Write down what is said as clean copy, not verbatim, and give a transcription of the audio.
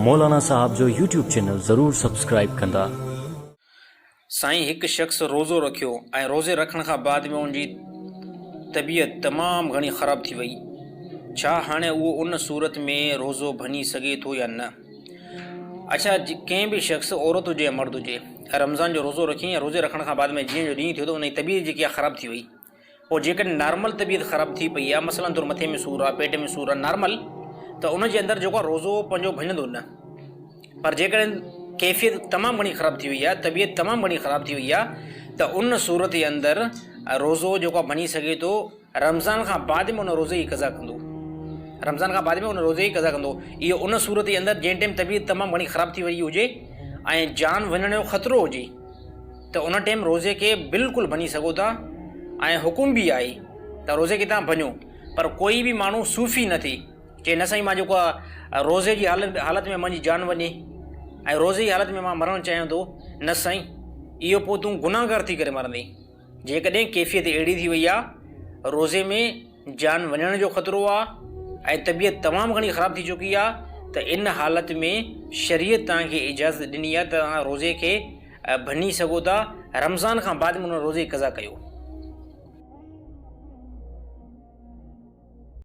مولانا صاحب جو YouTube channel ضرور سبسڪرائيب ڪندا. سائين هڪ شخص روزو رکيو ۽ روزي رکڻ کان بعد ۾ ان جي طبيعت تمام گهڻي خراب ٿي وئي ڇا هاڻي اهو ان صورت ۾ روزو ڀڃي سگهي ٿو يا نه؟ اڇا ڪنهن به شخص عورت هجي يا مرد هجي رمضان جو روزو رکي ۽ روزي رکڻ کان بعد ۾ جيئن جو ڏينهن ٿيو ته ان جي طبيعت جيڪي آهي خراب ٿي وئي پوء جيڪڏهن نارمل طبيعت خراب ٿي پئي آهي مثلاً طور مٿي ۾ سور آهي پيٽ ۾ سور آهي نارمل ته ان جي اندر جيڪو آهي روزو پنهنجو ڀڃندو نه پر جيڪڏهن ڪيفيت تمام گهڻي خراب ٿي وئي آهي طبيعت تمام گهڻي خراب ٿي وئي آهي ته ان صورت جي اندر روزو جيڪو آهي ڀڃي سگهي ٿو رمضان کان بعد ۾ ان روزي جي قضا ڪندو رمضان کان بعد ۾ ان روزي جي قضا ڪندو اهو ان صورت جي اندر جنهن ٽائيم طبيعت تمام گهڻي خراب ٿي وئي هجي ۽ جان وڃڻ جو خطرو هجي ته ان ٽيم روزي کي بلڪل ڀڃي سگهو ٿا ۽ حڪم به آهي ته روزي کي توهان ڀڃو پر ڪوئي به ماڻهو صوفي نه ٿئي چئي نه سائين مان جيڪو آهي روزي جي حالت حالت ۾ منهنجي جان وڃي ۽ روزي جي حالت ۾ مان مرڻ چاهيان ٿو نه سائين اهو پوء تون گناهگار ٿي ڪري مرندين جيڪڏهن ڪيفيت اهڙي ٿي وئي آهي روزي ۾ جان وڃڻ جو خطرو آ ۽ طبيعت تمام گهڻي خراب ٿي چڪي آ ته ان حالت ۾ شريعت توهان کي اجازت ڏني آ ته توهان روزي کي ڀڃي سگهو ٿا رمضان کان بعد ۾ ان روزي جي قضا ڪيو.